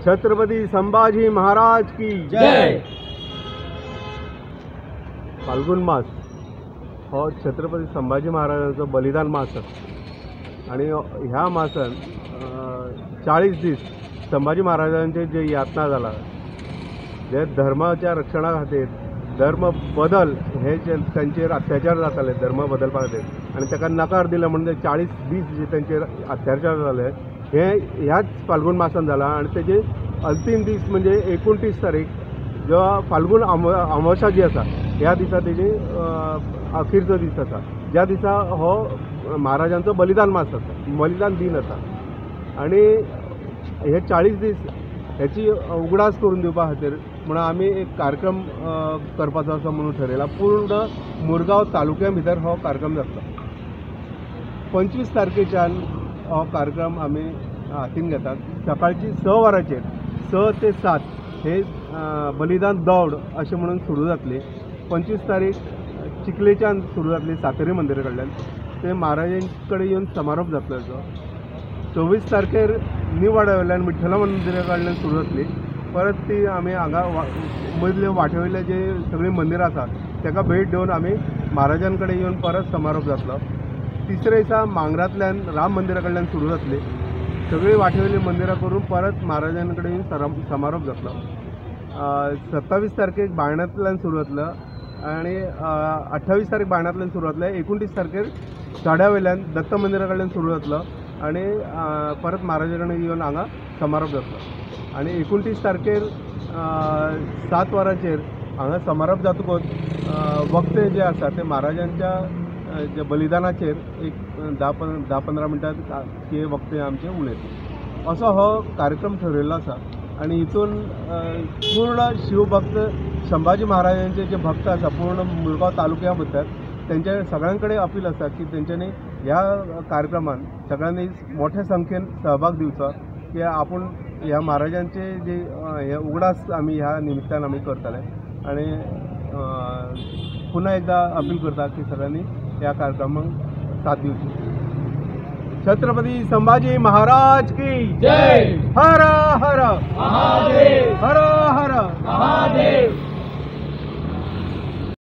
छत्रपती संभाजी महाराज की जय। फाल्गुन मास हो छत्रपती संभाजी महाराजांचो बलिदान मास आसा आनी ह्या मासान 40 दीस संभाजी महाराजांचे जे यातना जाला, जे धर्माच्या रक्षणा खातीर धर्म बदल हे जे तांचेर अत्याचार जाताले धर्म बदलपा खातीर आनी ताका नकार दिलो म्हणून 40 दीस जे तांचेर अत्याचार जाले हे ह्याच फाल्गुन मासान जाला। आनी तेजे अंतीम दीस म्हणजे 29 तारीख जेव्हा फाल्गुन अमावस्या जी आसा ह्या दिसा तेजी अखेरचो दीस आसा, ज्या दिसा हो महाराजांचो बलिदान मास आसा, बलिदान दिन आसा। आनी हे 40 दीस हेची उगडास करून दिवपा खातीर म्हणून आमी एक कार्यक्रम करपाचो आसा म्हणून ठरयला। पूर्ण मुरगांव तालुक्या भितर हो कार्यक्रम जातलो। 25 तारखेच्यान हो कार्यक्रम आमी हातीन घेतात। सकाळची 6 वरांचेर 6 ते 7 हे बलिदान दौड अशें म्हणून सुरू जातली। 25 तारीख चिखलेच्यान सुरू जातली सातेरी मंदिरा कडल्यान ते महाराजां कडेन येवन समारोप जातलो तेजो। 24 तारखेर निवाड्या वयल्यान विठ्ठला मंदिरा कडल्यान सुरू जातली। परत ती आमी हांगा मदले वाटे वयले जे सगळीं मंदिरां आसा ताका भेट दिवन आमी महाराजां कडेन येवन परत समारोप जातलो। तिसरे दिसा मांगरांतल्यान राम मंदिरा कडल्यान सुरू जातली, सगळीं वाटे वयलीं मंदिरां करून परत महाराजां कडेन येवन समारोप जातलो। 27 तारखेक बायणांतल्यान सुरू जातलो आनी 28 तारीख बायणांतल्यान सुरू जातलें। 29 तारखेर सड्या वयल्यान दत्त मंदिरा कडल्यान सुरू जातलो आनी परत महाराजा कडेन येवन हांगा समारोप जातलो। आनी 29 तारखेर 7 वरांचेर हांगा समारोप जातकूच वक्ते जे आसा ते महाराजांच्या जे बलिदानाचेर एक 10-15 मिनटां ते वक्ते आमचे उलयतले असो हो कार्यक्रम ठरयल्लो आसा। आनी हितून पूर्ण शिवभक्त संभाजी महाराजांचे जे भक्त आसा पूर्ण मुरगांव तालुक्या भितर तेंच्या सगळ्यां कडेन अपील आसा की तेंच्यांनी ह्या कार्यक्रमान सगळ्यांनी मोठ्या संख्येन सहभाग दिवचो की आपूण ह्या महाराजांचे जे हे उगडास आमी ह्या निमित्तान आमी करतले। आनी पुन्हा एकदा अपील करता की सगळ्यांनी ह्या कार्यक्रमाक साथ दिवची। छत्रपती संभाजी महाराज की जय। हर हर महादेव। हर हर महादेव।